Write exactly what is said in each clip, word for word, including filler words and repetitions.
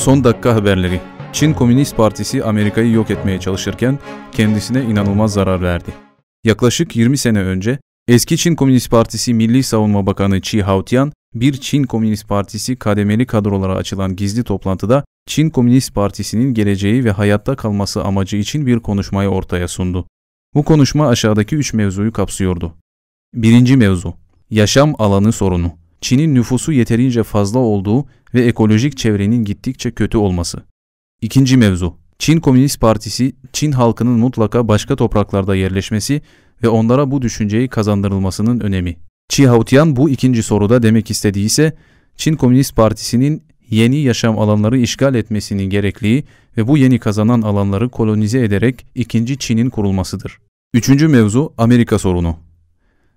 Son dakika haberleri. Çin Komünist Partisi Amerika'yı yok etmeye çalışırken kendisine inanılmaz zarar verdi. Yaklaşık yirmi sene önce eski Çin Komünist Partisi Milli Savunma Bakanı Chi Haotian, bir Çin Komünist Partisi kademeli kadrolara açılan gizli toplantıda Çin Komünist Partisi'nin geleceği ve hayatta kalması amacı için bir konuşmayı ortaya sundu. Bu konuşma aşağıdaki üç mevzuyu kapsıyordu. Birinci mevzu, yaşam alanı sorunu. Çin'in nüfusu yeterince fazla olduğu ve ekolojik çevrenin gittikçe kötü olması. İkinci mevzu, Çin Komünist Partisi, Çin halkının mutlaka başka topraklarda yerleşmesi ve onlara bu düşünceyi kazandırılmasının önemi. Chi Haotian bu ikinci soruda demek istediği ise Çin Komünist Partisi'nin yeni yaşam alanları işgal etmesinin gerekliliği ve bu yeni kazanan alanları kolonize ederek ikinci Çin'in kurulmasıdır. Üçüncü mevzu, Amerika sorunu.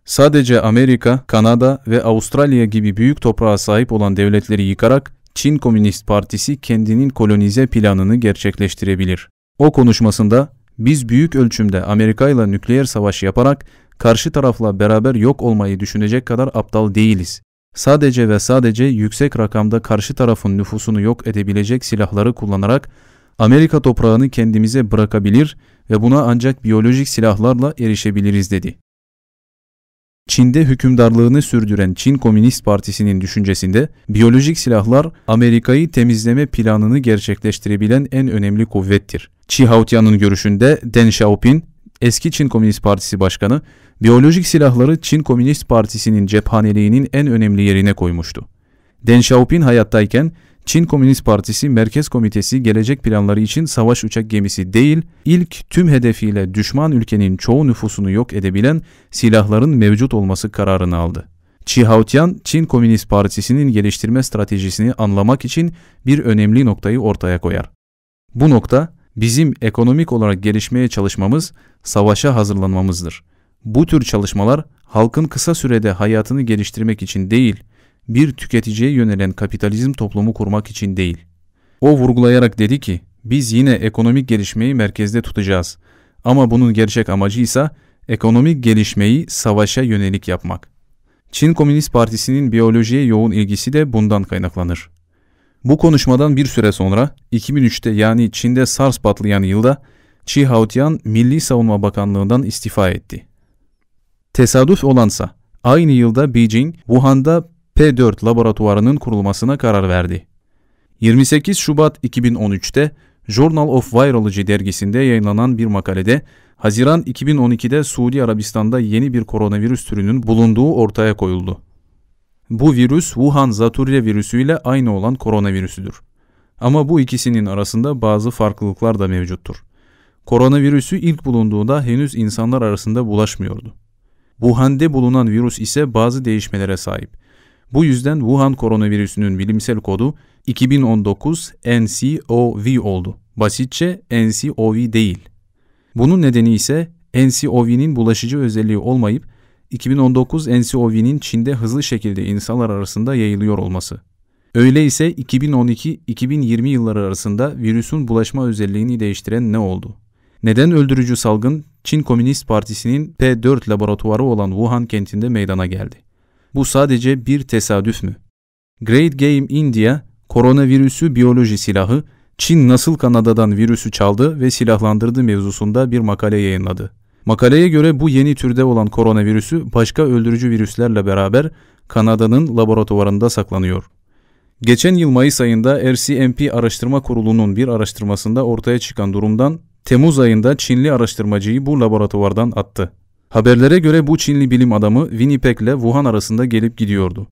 Sadece Amerika, Kanada ve Avustralya gibi büyük toprağa sahip olan devletleri yıkarak Çin Komünist Partisi kendinin kolonize planını gerçekleştirebilir. O konuşmasında, "Biz büyük ölçümde Amerika'yla nükleer savaş yaparak karşı tarafla beraber yok olmayı düşünecek kadar aptal değiliz. Sadece ve sadece yüksek rakamda karşı tarafın nüfusunu yok edebilecek silahları kullanarak Amerika toprağını kendimize bırakabilir ve buna ancak biyolojik silahlarla erişebiliriz," dedi. Çin'de hükümdarlığını sürdüren Çin Komünist Partisi'nin düşüncesinde biyolojik silahlar Amerika'yı temizleme planını gerçekleştirebilen en önemli kuvvettir. Chi Haotian'ın görüşünde Deng Xiaoping, eski Çin Komünist Partisi Başkanı, biyolojik silahları Çin Komünist Partisi'nin cephaneliğinin en önemli yerine koymuştu. Deng Xiaoping hayattayken Çin Komünist Partisi Merkez Komitesi gelecek planları için savaş uçak gemisi değil, ilk tüm hedefiyle düşman ülkenin çoğu nüfusunu yok edebilen silahların mevcut olması kararını aldı. Chi Haotian, Çin Komünist Partisi'nin geliştirme stratejisini anlamak için bir önemli noktayı ortaya koyar. Bu nokta, bizim ekonomik olarak gelişmeye çalışmamız, savaşa hazırlanmamızdır. Bu tür çalışmalar, halkın kısa sürede hayatını geliştirmek için değil, bir tüketiciye yönelen kapitalizm toplumu kurmak için değil. O vurgulayarak dedi ki, "Biz yine ekonomik gelişmeyi merkezde tutacağız. Ama bunun gerçek amacı ise ekonomik gelişmeyi savaşa yönelik yapmak." Çin Komünist Partisi'nin biyolojiye yoğun ilgisi de bundan kaynaklanır. Bu konuşmadan bir süre sonra, iki bin üçte, yani Çin'de SARS patlayan yılda, Chi Haotian Milli Savunma Bakanlığından istifa etti. Tesadüf olansa, aynı yılda Beijing, Wuhan'da P dört laboratuvarının kurulmasına karar verdi. Yirmi sekiz Şubat iki bin on üçte Journal of Virology dergisinde yayınlanan bir makalede, Haziran iki bin on ikide Suudi Arabistan'da yeni bir koronavirüs türünün bulunduğu ortaya koyuldu. Bu virüs, Wuhan zatürre virüsüyle aynı olan koronavirüsüdür. Ama bu ikisinin arasında bazı farklılıklar da mevcuttur. Koronavirüsü ilk bulunduğunda henüz insanlar arasında bulaşmıyordu. Wuhan'de bulunan virüs ise bazı değişmelere sahip. Bu yüzden Wuhan koronavirüsünün bilimsel kodu iki bin on dokuz N C O V oldu. Basitçe N C O V değil. Bunun nedeni ise N C O V'nin bulaşıcı özelliği olmayıp, iki bin on dokuz N C O V'nin Çin'de hızlı şekilde insanlar arasında yayılıyor olması. Öyleyse iki bin on iki iki bin yirmi yılları arasında virüsün bulaşma özelliğini değiştiren ne oldu? Neden öldürücü salgın Çin Komünist Partisi'nin P dört laboratuvarı olan Wuhan kentinde meydana geldi? Bu sadece bir tesadüf mü? Great Game India, koronavirüsü biyoloji silahı, Çin nasıl Kanada'dan virüsü çaldı ve silahlandırdı mevzusunda bir makale yayınladı. Makaleye göre bu yeni türde olan koronavirüsü başka öldürücü virüslerle beraber Kanada'nın laboratuvarında saklanıyor. Geçen yıl Mayıs ayında R C M P Araştırma Kurulu'nun bir araştırmasında ortaya çıkan durumdan Temmuz ayında Çinli araştırmacıyı bu laboratuvardan attı. Haberlere göre bu Çinli bilim adamı Winnipeg ile Wuhan arasında gelip gidiyordu.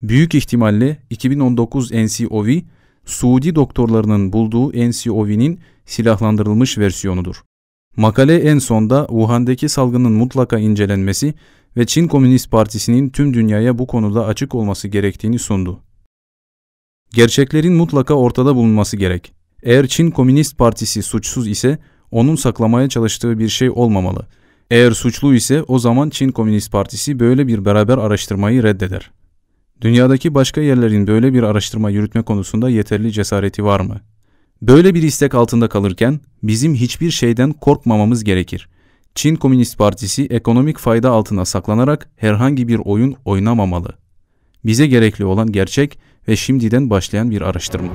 Büyük ihtimalle iki bin on dokuz N C O V, Suudi doktorlarının bulduğu N C O V'nin silahlandırılmış versiyonudur. Makale en sonda Wuhan'daki salgının mutlaka incelenmesi ve Çin Komünist Partisi'nin tüm dünyaya bu konuda açık olması gerektiğini sundu. Gerçeklerin mutlaka ortada bulunması gerek. Eğer Çin Komünist Partisi suçsuz ise onun saklamaya çalıştığı bir şey olmamalı. Eğer suçlu ise o zaman Çin Komünist Partisi böyle bir beraber araştırmayı reddeder. Dünyadaki başka yerlerin böyle bir araştırma yürütme konusunda yeterli cesareti var mı? Böyle bir istek altında kalırken bizim hiçbir şeyden korkmamamız gerekir. Çin Komünist Partisi ekonomik fayda altına saklanarak herhangi bir oyun oynamamalı. Bize gerekli olan gerçek ve şimdiden başlayan bir araştırma.